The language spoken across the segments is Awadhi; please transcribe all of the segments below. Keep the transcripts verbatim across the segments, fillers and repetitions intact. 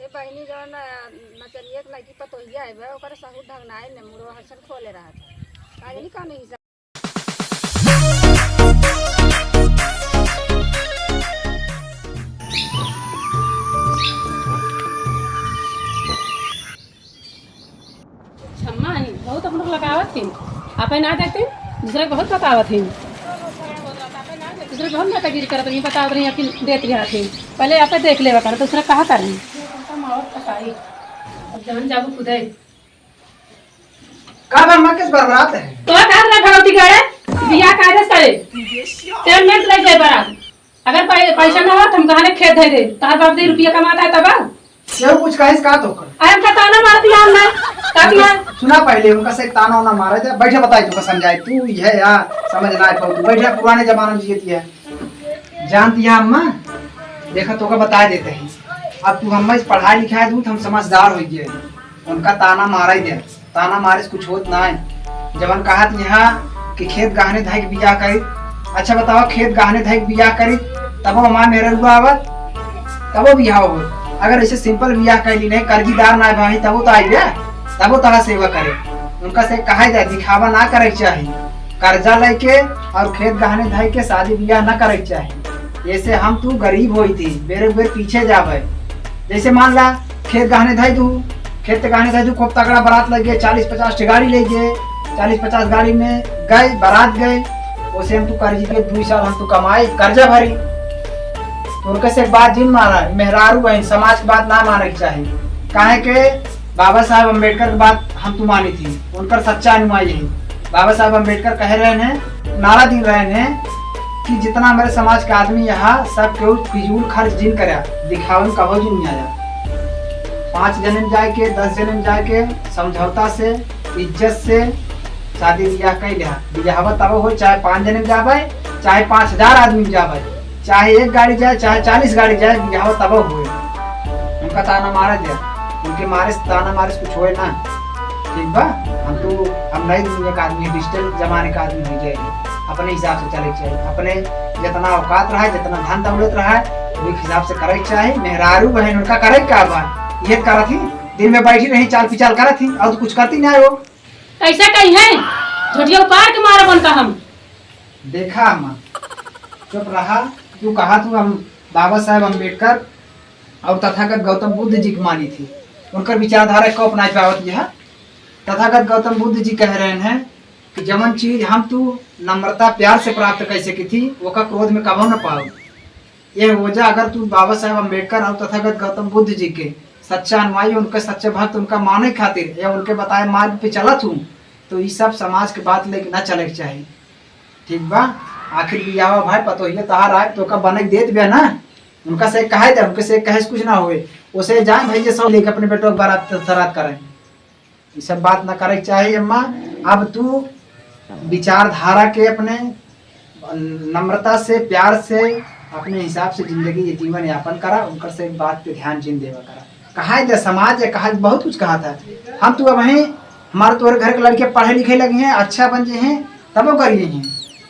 बहिनी जौन, अ, नचनिया के लड़की पतोहिया है बे, ओकर सहूर ढंग ना है, ने मुड़वा हसन खोले रहत है। का जानी कौन हिसाब। छम्मा है, बहुत हम लोग लगावत थी, आपे ना देखते, दूसरे के बहुत बतावत थी, दूसरे के बहुत नेतागिरी करत रही, बतावत रही कि देत गया थी, पहले आपे देख लेवा कर, दूसरे कहा कर रही। हम आवत बताई, अब जहन जाबू खुदे। का बा, अम्मा किस बरबरात है? तो का ना भगवती गए, बियाह कायदे से करे, तेल में से ले जाए बारात। अगर पै-, पैसा ना हो, तो हम कहा ने खेत धइ दे। तार बाप दे रुपया कमाता है तब? केहू कुछ कहिस का तो कर? अरे, उनका ताना मारती है हमने। का किया? सुना पहले, उनका से एक ताना वाना मारा जाए। बैठे बताई, तुमको समझाई। तू यह या समझ ना पाऊ। तू बैठे, पुराने जमाने में जियत है। जानती है अम्मा, देखा, तोका बता देते हैं। अब तू हम्मा इस पढ़ाई लिखाई दूँ, तो हम समझदार हो गए। उनका ताना मारा ही दे। ताना मारे से कुछ होत ना है। जवन कहत यहाँ कि खेत गहने धइ के बियाह करी। अच्छा बताओ, खेत गहने धइ के बियाह करी, तबो हमार मेहररुआ आवत, तबो बियाह हो। अगर ऐसे simple बियाह कर ली नहीं, कर्जीदार ना भाई, तबो तो आई बे, तबो तोहरा सेवा करे। उनका से कहा जाए, दिखावा ना करे के चाही। कर्जा लेके और खेत गहने धइ के शादी बियाह ना करे के चाही। ऐसे हम तू गरीब होई थी, बेरे बेर पीछे जावे। जैसे मान ला, खेत गहने धइ दू, खेत गहने धइ दू, खूब तगड़ा बारात लग गए, चालीस पचास ठे गाड़ी ले गए, चालीस पचास गाड़ी में गए, बारात गए, ओसे हम तू कर्ज के दुई साल हम तू कमाए, कर्जा भरी। तो उनके से एक बात जिन मारा, मेहरारू बहन, समाज के बात ना माने के चाही। काहे के बाबा साहब अम्बेडकर के बात हम तू मानी थी, उनकर सच्चा अनुयायी है। बाबा साहब अम्बेडकर कहे रहे हैं, नारा दिन रहे हैं कि जितना हमारे समाज के आदमी यहाँ, सब केहू फिजूल खर्च जिन करे, दिखावन कबो जिन आया। पाँच जने में जाए के, दस जने में जाए के, समझौता से, इज्जत से शादी बियाह कइ लिया। बियाहवा तब हो, चाहे पाँच जने में जाबे, चाहे पाँच हजार आदमी में जाबे, चाहे एक गाड़ी जाए, चाहे चालीस गाड़ी जाए, बियाहवा तब हुए। उनका ताना मारे दे, उनके मारे से, ताना मारे से कुछ होए ना। ठीक बा, हम तो, हम नई दुनिया का आदमी है, digital जमाने का आदमी हो जाए, अपने हिसाब से चले के चाही, अपने जितना औकात रहा है, जितना धन दौलत रहा है, वही हिसाब से करे के चाही। मेहरारू बहन उनका करे के का बा, ये करत ही, दिन में बैठी रही, चाल पिचाल करत ही, और तो कुछ करती ना हो। कैसे कही है, झोटिया उपाड़ के मारब उनका हम। देखा अम्मा, चुप रहा, तू कहा तू हम बाबा साहेब अम्बेडकर और तथागत गौतम बुद्ध जी के मानी थी, उनकर विचारधारा को अपना पावत यह। तथागत गौतम बुद्ध जी कह रहे हैं कि जवन चीज हम तू नम्रता प्यार से प्राप्त कर सकी थी, ओका क्रोध में कबो न पाओ। ये वजह अगर तू बाबा साहेब अम्बेडकर और तथागत गौतम बुद्ध जी के सच्चा अनुयायी, उनके सच्चे भक्त, उनका माने खातिर या उनके बताए मार्ग पे चलत हूँ, तो ये सब समाज के बात लेके ना चले के चाही। ठीक बा, आखिर बियाहवा भाई पतोहिया तहार आए तो का बने के देत बिया ना, उनका से कहे दे, उनके से कहे से कुछ ना होए, उसे जाए भैया सब लेके अपने बेटों के बारात सरात करें। ये सब बात ना करे के चाही अम्मा। अब तू विचारधारा के अपने नम्रता से, प्यार से, अपने हिसाब से जिंदगी, ये जीवन यापन करा, उनकर से बात पे ध्यान जिन देवा करा। कहा है जे समाज है, कहा बहुत कुछ कहा था। हम तू अब हैं, हमारे तोरे घर के लड़के पढ़े लिखे लगे हैं, अच्छा बन जे हैं, तबो करिए हैं,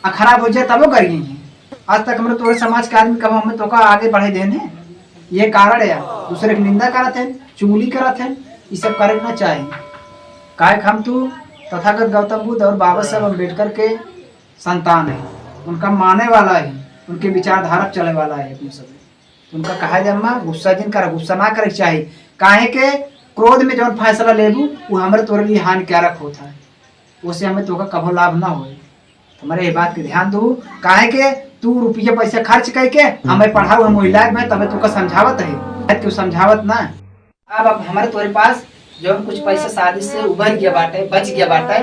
आ खराब हो जाए तबो करिए हैं। आज तक हमरे तोरे समाज के आदमी कब हमें तोका आगे बढ़े देन है? ये कारण है, दूसरे की निंदा करत हैं, चुगली करत हैं, ये सब करे के ना चाही। काहे कि हम तू तथागत गौतम बुद्ध और बाबा साहेब अम्बेडकर के संतान है, उनका माने वाला है, उनके विचारधारा पे चले वाला है अपने सब। तो उनका कहा जाए, "अम्मा, गुस्सा जिन करा, गुस्सा ना करे के चाही।" काहे के क्रोध में जौन फैसला लेबू, वो हमरे तोरे लिए हानिकारक होता है, उससे हमें तोका कभो लाभ ना होए। हमारे ये बात के ध्यान दू, काहे के तू रुपया पैसा खर्च करके हमें पढ़ाऊ, हम वही लायक बा, तबे तोका समझावत है, तू समझावत ना। अब, अब हमारे तोरे पास जौन कुछ पैसा शादी से उभर गया बाटे, बच गया बाटे,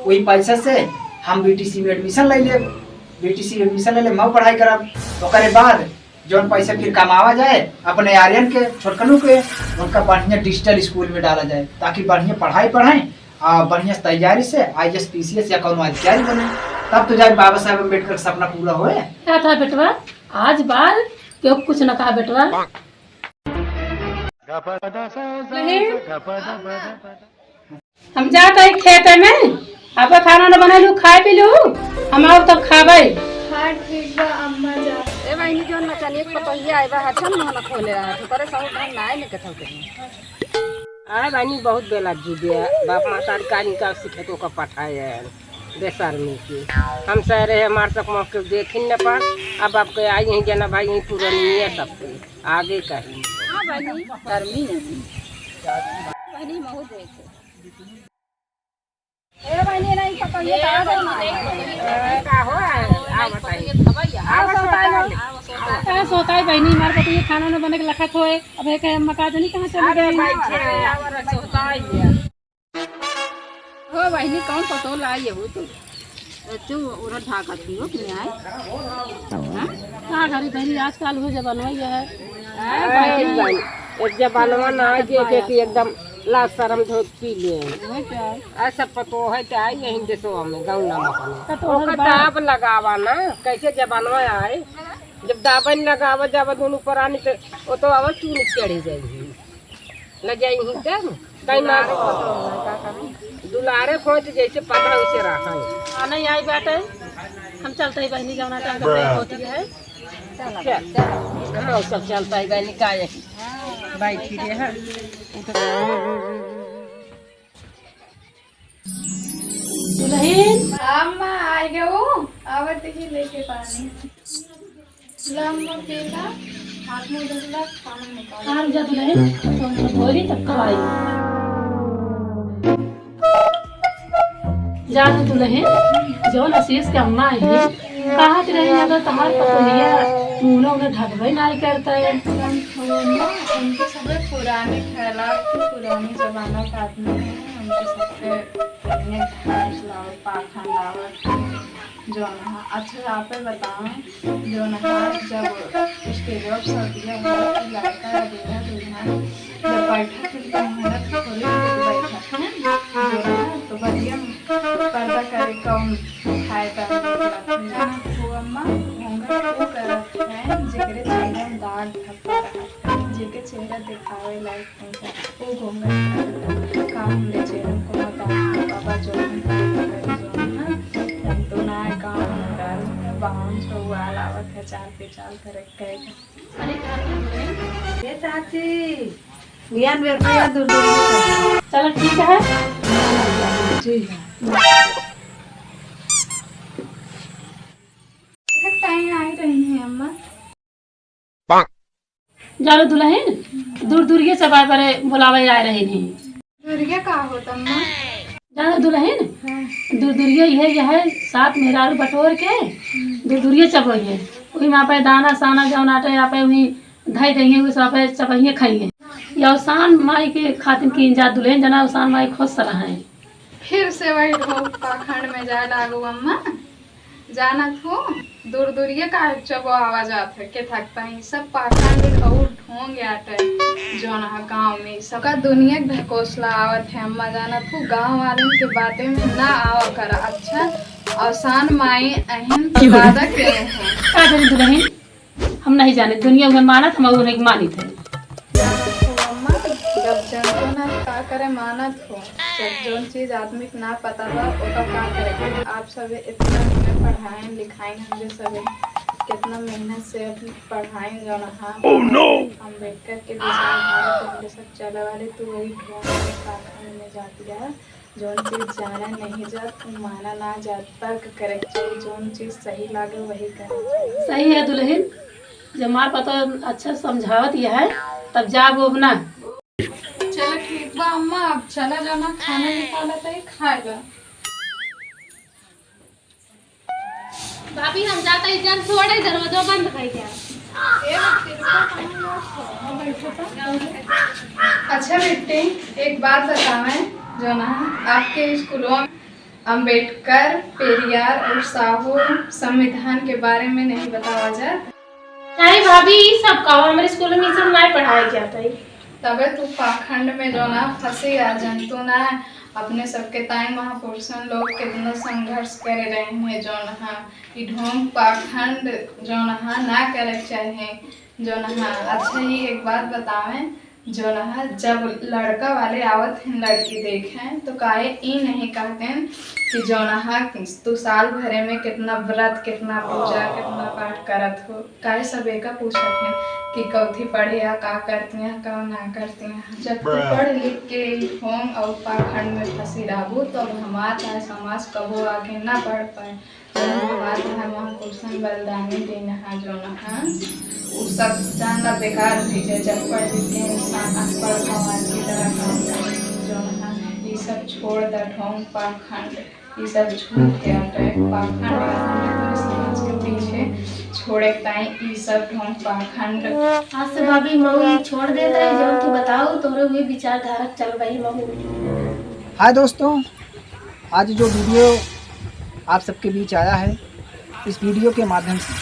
वही पैसा से हम बीटीसी में admission ले लेब, बीटीसी admission ले लेब, हम पढ़ाई करब। ओकरे बाद जौन पैसा फिर कमावा जाए अपने आर्यन के, छोटकनू के, उनका बढ़िया digital school में डाला जाए, ताकि बढ़िया पढ़ाई पढ़ाएं और बढ़िया तैयारी से आईएएस, पीसीएस या कौनो अधिकारी बने। तब तो जाए बाबा साहेब अम्बेडकर का सपना पूरा होए। का था बेटवा, आज बार क्यों कुछ न कहा बेटवा? नहीं, हम जात हई खेते में, अब खाना न बनैलू, खाए पी लू, हम आउ तब खाबै। हाँ, ठीक बा अम्मा जान। बहिनी, जौन नचनिया के पतोहिया आए बा, हरछन मुँह न खोले रहत, ओकरे सहू ढंग ना आए, निकट हो गई। आए बहिनी, बहुत बेला जी दिया, बाप महतारी का निकाल सीखे तो ओकर पठाए है, बेशर्मी के। हम सह रहे, हमार सब मौके देखिन न पास, अब आपके आई यहीं जना भाई, यहीं पुरनिया सबके आगे कहीं। हाँ बहिनी, गर्मी है। बहिनी, महू देखे। ए बहिनी, नहीं पता, ये का हो? ए, का हो? आ, आ बताइए। आओ, सौताई वाली। ए, सौताई बहिनी, हमारे पता ये खाना न बने के लखत होए। अब एक है, मका जनी कहाँ चली अरे गई? भाई, खेले आवर सौताई है। हो बहिनी, कौन पतो लाई है वो तो? तू उरत ढाकत ही हो कि नहीं आए? हाँ? का घरी बहिनी, आजकल हो जमाना ये है। अरे भाई, एक जमाना ना है कि, कि, कि एकदम लाज शरम धोती ले। वही तो। ऐसा पतो है क्या है यहीं देशवा में, गाँव नाम अपने। तो ओकर बाप दाब लगावा ना, कैसे जमाना आए। जब दाबन लगावा जावा दोनों परानी तो वो तो आवा चून चढ़ी जाएगी। न जाई ही तब, कहीं ना दुलारे खोज जैसे पता वैसे रहा है। आ, नहीं आई बाटे, हम चलते ही बहिनी जौना टाइम पे break होती है। चल, हाँ, सब चलता है बहिनी, का है? बैठी रहे हैं। दुल्हन। हाँ, अम्मा, आ गयो। आवत ही लेके पानी। ला, अम्मा, पी ला। हाथ मुंह धो ला, खाना निकाल। हाँ, जा दुल्हन, तो हम धोली तब तो आई। जा तू दुल्हन, जौन आशीष के अम्मा आई, कहत रही, अगर तहार पतोहिया मुंह उन्हें ढकबे नाई करता है। अम्मा, उनके सबे पुराने ख्यालात, पुराने जमाना के आदमी हैं, उनके सबके पुराने ख्यालात लावत, पाखंड लावत। जौन हा, अच्छा, आपे बताओ, जौन हा, जब स्टेजवा पे शादिया होला, तो लड़का या दूल्हा दुल्हन जब बैठा, फिर तो मेहनत थोड़ी बहुत बैठा, हैं? जौन हा, तो बढ़िया पर्दा करे कौन फायदा होला? ना हो अम्मा, घूंघट वो करत है, जेकरे चेहरा में दाग धब्बा रहत है, जेके चेहरा दिखावे लायक नहीं है, वो घूंघट करत है। का हमरे चेहरा में कोनो दाग धब्बा बा, जो हम करे, जो हम ना, हम तो ना है, गाँव में डर है, बावन सौ उबाल आवत है, चाल पे चाल करे, करे। अरे चाची, ये चाची, ज्ञान व्यवसाय दूर दूर। चलो ठीक है। ठीक है। टाइम आ ही रही है अम्मा। जानो दुल्हन, दूर दूर ये सब आए परे बुलावे आए रहे नहीं। दुर्गे का होत अम्मा? जानो दुल्हन, हाँ। दूर दूर ये, ये, ये है सात मेहरारू बटोर के, हम्म। दूर दूर ये चबो ये। वही माँ पे दाना साना जौन आटे यहाँ पे वही धई देंगे, वो सब पे चबहिए खाइए। या अवसान माई के खातिर की जा दुल्हन जना अवसान माई खुश रहे। फिर से वही ढोंग पाखंड में जाए लागू अम्मा। जानत हो, दूर दूरिये का चबो आवा जात है, के थकता है, सब पाखंड और ढोंग आटे, जौन हा गाँव में सबका दुनिया के ढकोसला आवत है। अम्मा जानत हो, गाँव वालन के बाते में ना आवा करा। अच्छा, अवसान माई अहन तो दादा के हैं। का करी दुल्हन? हम नहीं जाने, दुनिया उन्हें मानत, हम उन्हें मानित है। जानत हो अम्मा, जब जनतो ना का करे मानत हो, जब जौन चीज आदमी के ना पता बा, ओका का करे के? आप सबे इतना हमें पढ़ाएं लिखाएं, हमरे सबे कितना मेहनत से अभी पढ़ाएं जौन हा। Oh no! अम्बेडकर के विचारधारा पे हमरे सब चले वाले, तू वही ढोंग के पाखंड में जाती है। जौन चीज जाना नहीं जात, उ माना ना जात। तर्क करे के चाही, जौन चीज सही लागे, वही करे के चाही। सही है दुल्हन, जब मार पता अच्छा समझावत यह है, तब जाब अब ना। चलो ठीक बा अम्मा, अब चला जाना, खाना निकाला तो खाएगा। भाभी, हम जाता ही जान छोड़े, दरवाजा बंद कर दिया। ए, बच्चे, रुको, कहाँ जात हो? अच्छा बेटी, एक बात बतावें, जौन हा, आपके स्कूलों में अम्बेडकर, पेरियार और साहू संविधान के बारे में नहीं बतावा जात? नहीं भाभी, ई सब का हमरे स्कूल में ई सब नहीं पढ़ाया जाता है। तबे तू पाखंड में जौन हा फंसी आ, जनतू ना। अपने सबके ताई महापुरुषन लोग कितना संघर्ष करे रहे हैं, जौन हा ई ढोंग पाखंड जौन हा ना करे के चाहे, जौन हा। अच्छा, ई एक बात बतावें, जौन है, जब लड़का वाले आवत हैं लड़की देखें, तो काहे ई नहीं कहते हैं कि जौन है, तू साल भरे में कितना व्रत, कितना पूजा, कितना पाठ करत हो? काहे सब एका पूछत हैं कि कौथी पढ़े या का करती हैं, का ना करती हैं? जब तू पढ़ लिख के ई ढोंग और पाखंड में फंसी रहबू, तो अब हमार चाहे समाज कबो आगे ना बढ़ पाए। जौन हमार चाहे महापुरुषन बलिदानी देना है, जौन है, उ सब जान ला बेकार हो जाए। जब पढ़ लिख के इंसान अनपढ़ गंवार की तरह काम करे, जौन है, ई सब छोड़ द, ढोंग पाखंड, ई सब झूठ के आटे, पाखंड है, हमरे तोरे समाज के पीछे छोड़े के ताई ई सब ढोंग पाखंड। आज से भाभी, मऊ ई छोड़ देत रही, जौन तू बताऊ, तोरे हुए विचारधारा चल रही मऊ। हाय दोस्तों, आज जो वीडियो आप सबके बीच आया है, इस वीडियो के माध्यम से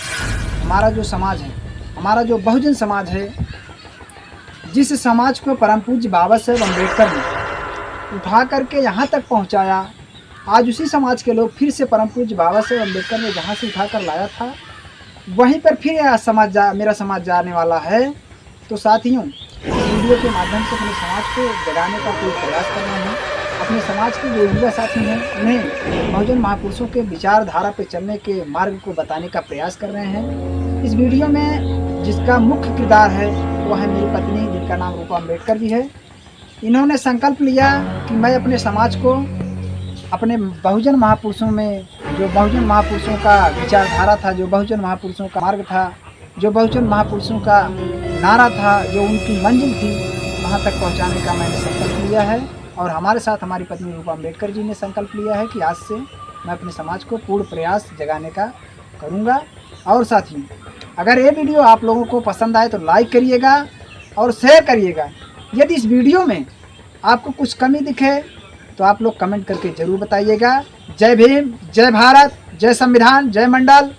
हमारा जो समाज है, हमारा जो बहुजन समाज है, जिस समाज को परम पूज्य बाबा साहेब अम्बेडकर ने उठा करके यहाँ तक पहुँचाया, आज उसी समाज के लोग फिर से परम पूज्य बाबा साहेब अम्बेडकर ने जहाँ से उठा कर लाया था, वहीं पर फिर यह समाज जा, मेरा समाज जाने वाला है। तो साथियों, इस वीडियो के माध्यम से अपने समाज को जगाने का कोई प्रयास कर रहे हैं। अपने समाज के जो युवा साथी हैं, उन्हें बहुजन महापुरुषों के विचारधारा पे चलने के मार्ग को बताने का प्रयास कर रहे हैं। इस वीडियो में जिसका मुख्य किरदार है, वो है मेरी पत्नी, जिनका नाम रूपा अम्बेडकर जी है। इन्होंने संकल्प लिया कि मैं अपने समाज को अपने बहुजन महापुरुषों में, जो बहुजन महापुरुषों का विचारधारा था, जो बहुजन महापुरुषों का मार्ग था, जो बहुजन महापुरुषों का नारा था, जो उनकी मंजिल थी, वहाँ तक पहुँचाने का मैंने संकल्प लिया है। और हमारे साथ हमारी पत्नी रूपा अम्बेडकर जी ने संकल्प लिया है कि आज से मैं अपने समाज को पूर्ण प्रयास जगाने का करूँगा। और साथियों, अगर ये वीडियो आप लोगों को पसंद आए तो लाइक करिएगा और शेयर करिएगा। यदि इस वीडियो में आपको कुछ कमी दिखे तो आप लोग कमेंट करके जरूर बताइएगा। जय भीम, जय भारत, जय संविधान, जय मंडल।